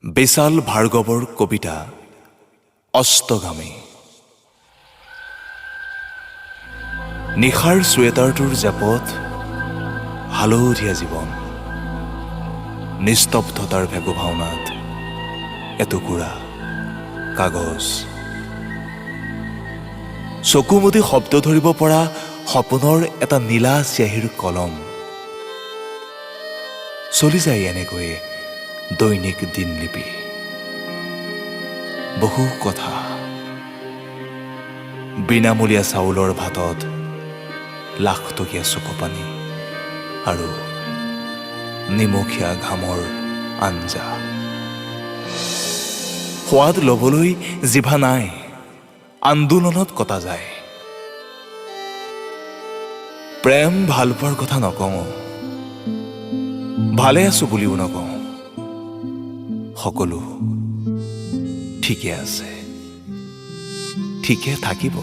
বিশাল ভাৰ্গৱৰ কবিতা অস্তগামী। নিশাৰ চুৱেটাৰটোৰ জেপত হালধীয়া জীৱন, নিস্তব্ধতাৰ ভেকোভাওনাত এটুকুৰা কাগজ, চকু মুদি শব্দ ধৰিব পৰা সপোনৰ এটা নীলা চিয়াহীৰ কলম। চলি যায় এনেকৈয়ে দৈনিক দিনলিপি। বহু কথা, বিনামূলীয়া চাউলৰ ভাতত লাখটকীয়া চকুপানী আৰু নিমখীয়া ঘামৰ আঞ্জা। সোৱাদ ল'বলৈ জিভা নাই, আন্দোলনত কটা যায়। প্ৰেম ভালপোৱাৰ কথা নকওঁ, ভালে আছো বুলিও নকওঁ। সকলো ঠিকে আছে, ঠিকে থাকিব,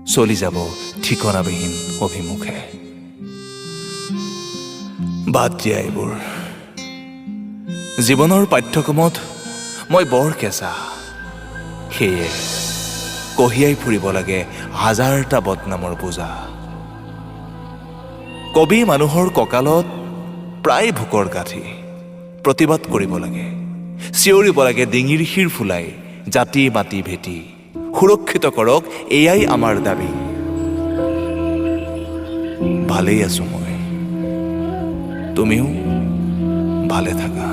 চলি যাব ঠিকনাবিহীন অভিমুখে। বাদ দিয়া এইবোৰ। জীৱনৰ পাঠ্যক্ৰমত মই বৰ কেঁচা, সেয়ে কঢ়িয়াই ফুৰিব লাগে হাজাৰটা বদনামৰ বোজা। কবি মানুহৰ কঁকালত প্ৰায় ভোকৰ গাঁঠি। প্ৰতিবাদ কৰিব লাগে, চিঞৰিব লাগে ডিঙিৰ শিৰ ফুলাই, জাতি মাটি ভেটি সুৰক্ষিত কৰক, এয়াই আমাৰ দাবী। ভালেই আছো মই, তুমিও ভালে থাকা।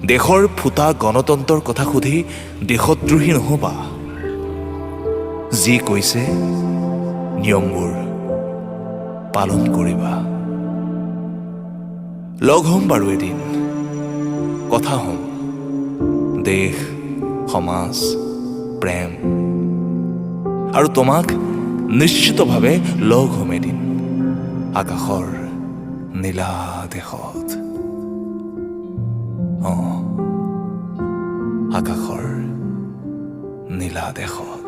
দেশৰ ফুটা গণতন্ত্ৰৰ কথা সুধি দেশদ্ৰোহী নহ'বা। যি কৈছে নিয়মবোৰ পালন কৰিবা। লগ হ'ম বাৰু এদিন, কথা হ'ম দেশ, সমাজ, প্ৰেম আৰু তোমাক। নিশ্চিতভাৱে লগ হ'ম এদিন আকাশৰ নীলা দেশত। অঁ, আকাশৰ নীলা দেশত।